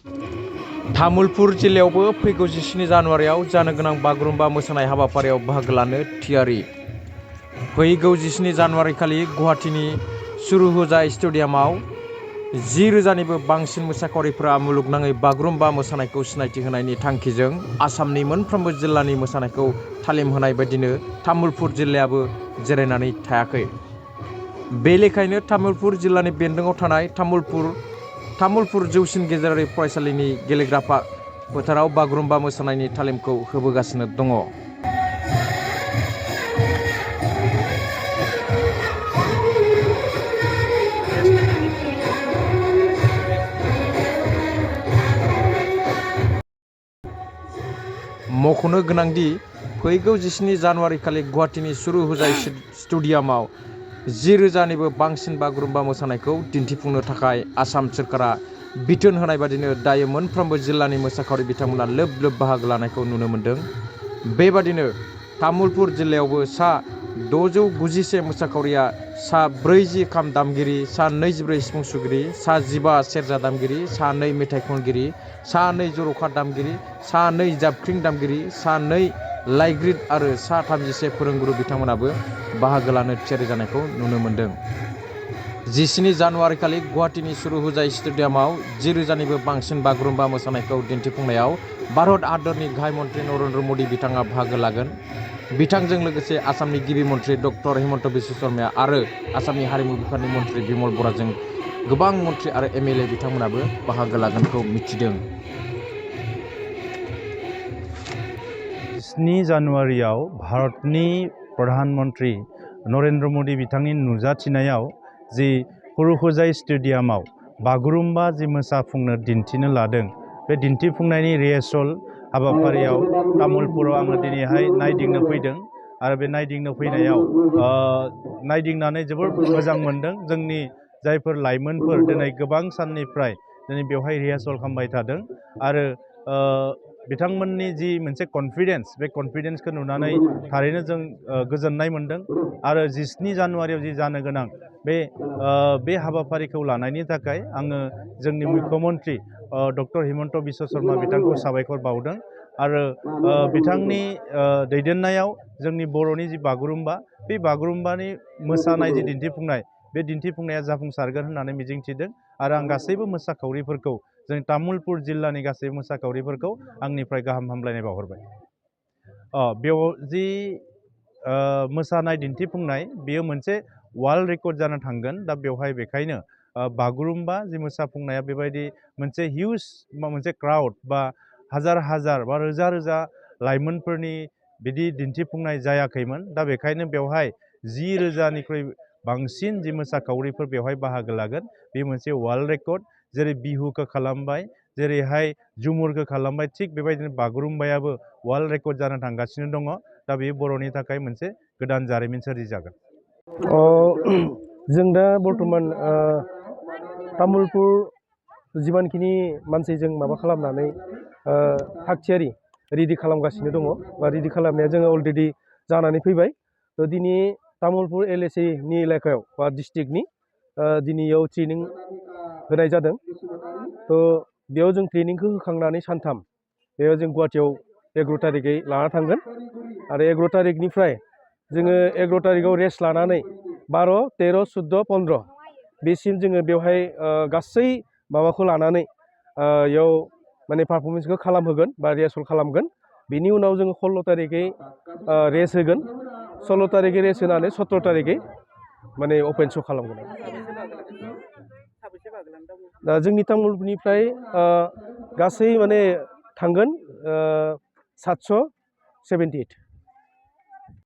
तामुलपुर जिल्लायावबो फैगौ 17 जानुवारियाव जानो गोनां बागुरुम्बा मोसानाय हाबाफारियाव बाहागो लानो थियारि। फैगौ 17 जानुवारि खालि गुवाहाटीनि सुरुहोजाय स्टेडियामाव 10,000निबो बांसिन मोसाखावरिफोरा मुलुगनाङै बागुरुम्बा मोसानायखौ सिनायथि होनायनि थांखिजों आसामनि मोनफ्रोमबो जिल्लानि मोसानायखौ तालिम होनाय बायदिनो तामुलपुर जिल्लायाबो जिरायनानै थायाखै। बे लेखायैनो तामुलपुर जिल्लानि बेन्दोङाव थानाय तामुलपुर जौसिन गेजेरारि फरायसालिनि गेलेग्रा फोथाराव बागुरुम्बा मोसानायनि तालिमखौ होबोगासिनो दङ। मख'नो गोनांदि फैगौ 17 जानुवारि खालि गुवाहाटीनि सुरुहोजाय स्टेडियामाव 10,000निबो बांसिन बागुरुम्बा मोसानायखौ दिन्थिफुंनो थाखाय आसाम सोरखारा बिथोन होनाय बादिनो दायो मोनफ्रोमबो जिल्लानि मोसाखावरि बिथांमोना लोब लोब बाहागो लानायखौ नुनो मोन्दों। बेबादिनो तामुलपुर जिल्लायावबो सा 691 मोसाखावरिया सा 40 खाम दामगिरि, सा 24 सिफुं सुगिरि, सा 15 सेरजा दामगिरि, सा 2 मेथाइ खनगिरि, सा 2 जर'खा दामगिरि, सा 2 जाबख्रिं दामगिरि, सा 2 लाइग्रिद आरो सा 31 फोरोंगुरु बिथांमोनाबो बाहागो लानो थियारि जानायखौ नुनो मोन्दों। 17 जानुवारि खालि गुवाहाटीनि सुरुहोजाय स्टेडियामाव 10,000निबो बांसिन बागुरुम्बा मोसानायखौ दिन्थिफुंनायाव भारत हादरनि गाहाय मन्त्रि नरेन्द्र मदि बिथाङा बाहागो लागोन। बिथांजों लोगोसे आसामनि गिबि मन्त्रि डक्टर हिमन्त बिश्व शर्मा आरो आसामनि हारिमु बिफाननि मन्त्रि बिमल बराजों गोबां मन्त्रि आरो MLA बिथांमोनाबो बाहागो लागोनखौ मिथिदों। 17 जानुवारियाव भारतनि प्रधान मन्त्रि नरेन्द्र मदि बिथांनि नुजाथिनायाव जि सुरुहोजाय स्टेडियामाव बागुरुम्बा जि मोसाफुंनो दिन्थिनो लादों, बे दिन्थिफुंनायनि रिहार्सेल हाबाफारियाव तामुलपुराव आङो दिनैहाय नायदिंनो फैदों आरो बे नायदिंनो फैनायाव नायदिंनानै जोबोर मोजां मोनदों। जोंनि जायफोर लाइमोनफोर दिनै गोबां साननिफ्राय दिनै बेवहाय रिहार्सेल खालामबाय थादों आरो बिथांमोननि जि मोनसे कन्फिडेन्स, बे कन्फिडेन्सखौ नुनानै थारैनो जों गोजोननाय मोन्दों आरो 17 जानुवारियाव जि जानो गोनां बे हाबाफारिखौ लानायनि थाखाय आङो जोंनि मुख्यमन्त्रि डक्टर हिमन्त बिश्व शर्मा बिथांखौ साबायखर बावदों आरो बिथांनि दैदेननायाव जोंनि बर'नि जि बागुरुम्बा, बे बागुरुम्बानि मोसानाय जि दिन्थिफुंनाय, बे दिन्थिफुंनाया जाफुंसारगोन होननानै मिजिंथिदों आरो आं गासैबो मोसाखावरिफोरखौ, जोंनि तामुलपुर जिल्लानि गासैबो मोसाखावरिफोरखौ आंनिफ्राय गाहाम हामलायनाय बावहरबाय। बेयाव जि मोसानाय दिन्थिफुंनाय, बेयो मोनसे वर्ल्ड रेकर्ड जानो थांगोन। दा बेवहाय बेखायनो बागुरुम्बा जि मोसाफुंनाया बेबायदि मोनसे हिउज मोनसे क्राउड बा हाजार हाजार बा रोजा रोजा लाइमोनफोरनि बिदि दिन्थिफुंनाय जायाखैमोन। दा बेखायनो बेवहाय 10,000निख्रुइ बांसिन जि मोसाखावरिफोर बेवहाय बाहागो लागोन, बे मोनसे वर्ल्ड रेकर्ड। जेरै बिहुखौ खालामबाय, जेरैहाय झुमुरखौ खालामबाय, थिग बेबायदिनो बागुरुम्बायाबो वर्ल्ड रेकर्ड जानो थांगासिनो दङ। दा बेयो बर'नि थाखाय मोनसे गोदान जारिमिन सोरजिजागोन। जों दा बर्थमान तामुलपुर जिमानखिनि मानसि जों माबा खालामनानै थागथियारि रेडि खालामगासिनो दङ बा रेडि खालामनाया जोङो अलरेडि जानानै फैबाय। थ' दिनै तामुलपुर LAC नि एलेकायाव बा डिस्ट्रिक्टनि दिनैयाव ट्रेनिं होनाय जादों। थ' बेयाव जों ट्रेनिंखौ होखांनानै सानथाम बेयाव जों गुवाहाटीयाव 11 तारिखै लाना थांगोन आरो 11 तारिखनिफ्राय जोङो 11 तारिखआव रेस्ट लानानै 12, 13, 14, 15 बेसिम जोङो बेवहाय गासै माबाखौ लानानै बेयाव माने पारफरमेन्सखौ खालामहोगोन बा रिहार्सेल खालामगोन। बिनि उनाव जोङो 16 तारिखै रेस्ट होगोन। 16 तारिखै रेस्ट होनानै 17 तारिखै माने अपेन श' खालामगोन। दा जोंनि तामुलपुरनिफ्राय गासै माने थांगोन 778